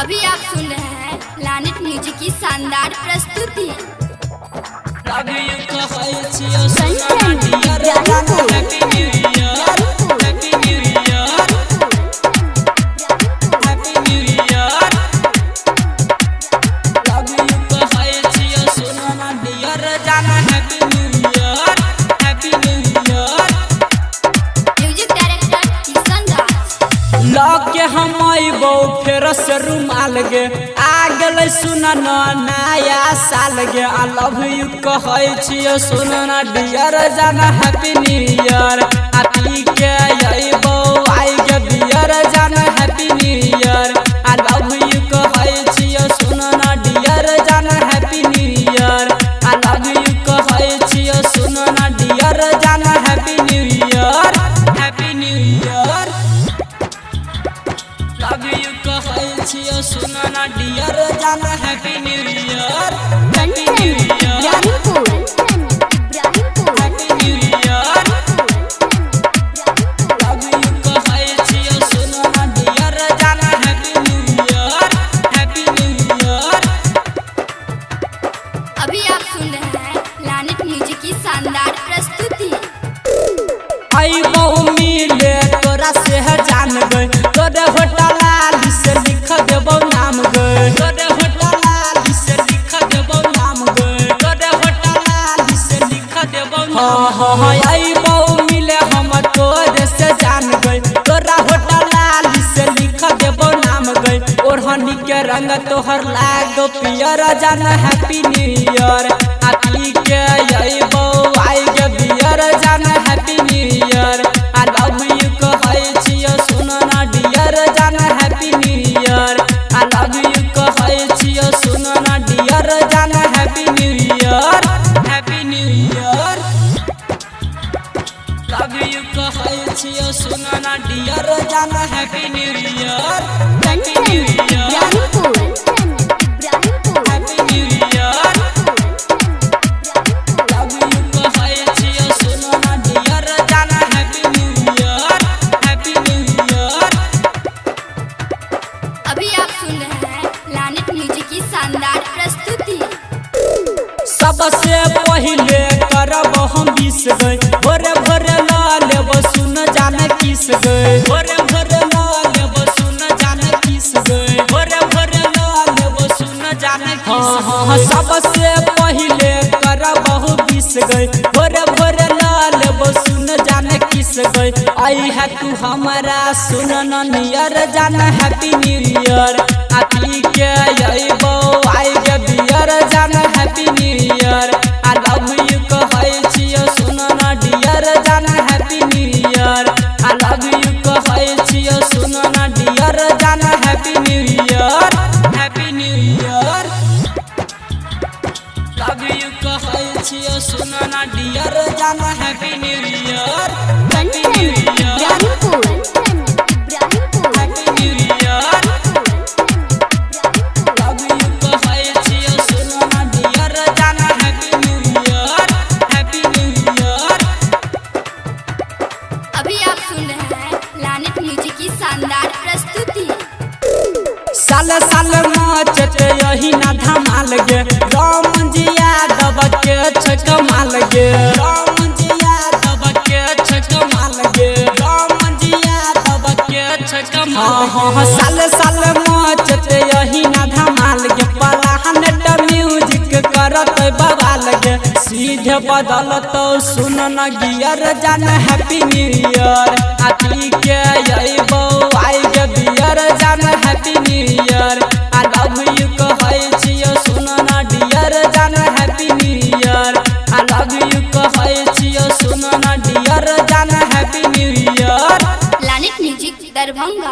अभी आप सुन रहे हैं प्लानिट म्यूजिक की शानदार प्रस्तुति। लव you कहै छियौ सुन डियर जान, happy new year, happy new year, happy new year. Love you कहै छियौ सुन डियर जान, happy new year, happy new year. Music director Kishan Raj. लऽ के हम अबौ फेर से रुमाल गे, आ गेलै सुन न नया साल गे। I love you कहै छियौ सुन न डियर जान, हैप्पी न्यू ईयर। आ पी के अबौ आइ गे बियर जान, happy new year. I love you कहै छियौ सुन न डियर जान, happy new year. I love you कहै छियौ सुन न डियर जान, happy new year, happy new year. Love you कहै छियौ सुन न डियर जान, happy new year, happy new year, happy new year. Love you कहै छियौ सुन न डियर जान, happy new year, happy new year. अभी आप सुन रहे हैं प्लानिट म्यूजिक की शानदार प्रस्तुति। अइबौ मिले तोरा से जान गए, तोरे होटल लाली से लिख देबौ नाम गए, तोरे होटल लाली से लिख देबौ नाम गए, तोरे होटल लाली से लिख देबौ। हाँ हाँ हाँ, अइबौ मिले हम तोरे से जान गए, तोरा होटल लाली से लिख देबौ नाम गए। ओढ़नी के रंग तोहर लागो पियर जान, हैप्पी न्यू ईयर। आ पी के अइबौ आइ गे बियर जान, happy new year. I love you कहै छियौ सुन न डियर जान, happy new year. I love you कहै छियौ सुन न डियर जान, happy new year, happy new year. Love you कहै छियौ सुन न डियर जान, happy new year, happy new year, happy new year. Love you कहै छियौ सुन न डियर जान, happy new year, happy new year. अभी आप सुन रहे हैं प्लानिट म्यूजिक की शानदार प्रस्तुति। सबसे पहिले करब हम विश गए, भोरे भोरे ल लेब सुन जान किस गए, भोरे भोरे ल लेब सुन जान किस गए, भोरे भोरे ल लेब सुन जान किस। हाँ हाँ, सबसे पहिले करब हम विश गए, भोरे भोरे ल लेब सुन जान किस गए। आई है तू हमारा सुन न नियर जान, हैप्पी न्यू ईयर। आ पी के अइबौ आइ गे बियर जान, happy new year. I love you कहै छियौ सुन न डियर जान, happy new year. I love you कहै छियौ सुन न डियर जान, happy new year, happy new year. Love you कहै छियौ सुन न डियर जान, happy new year, happy new year, happy new year. Love you कहै छियौ सुन न डियर जान, happy new year, happy new year. अभी आप सुन रहे हैं प्लानिट म्यूजिक की शानदार प्रस्तुति। साल साल नाचत यही ना धमाल गे, राम जी यादव के छै कमाल गे, राम जी यादव के छै कमाल गे, राम जी यादव के छै कमाल। हाँ हाँ, साल साल नाचत यही ना धमाल गे, प्लानेट म्यूजिक करत बवाल गे। सीधे बदलत सुन न गियर जान, हैप्पी न्यू ईयर। आ पी के अइबौ आइ गे बियर जान, happy new year. I love you कहै छियौ सुन न डियर जान, happy new year. I love you कहै छियौ सुन न डियर जान, happy new year. Planet music Darbhanga.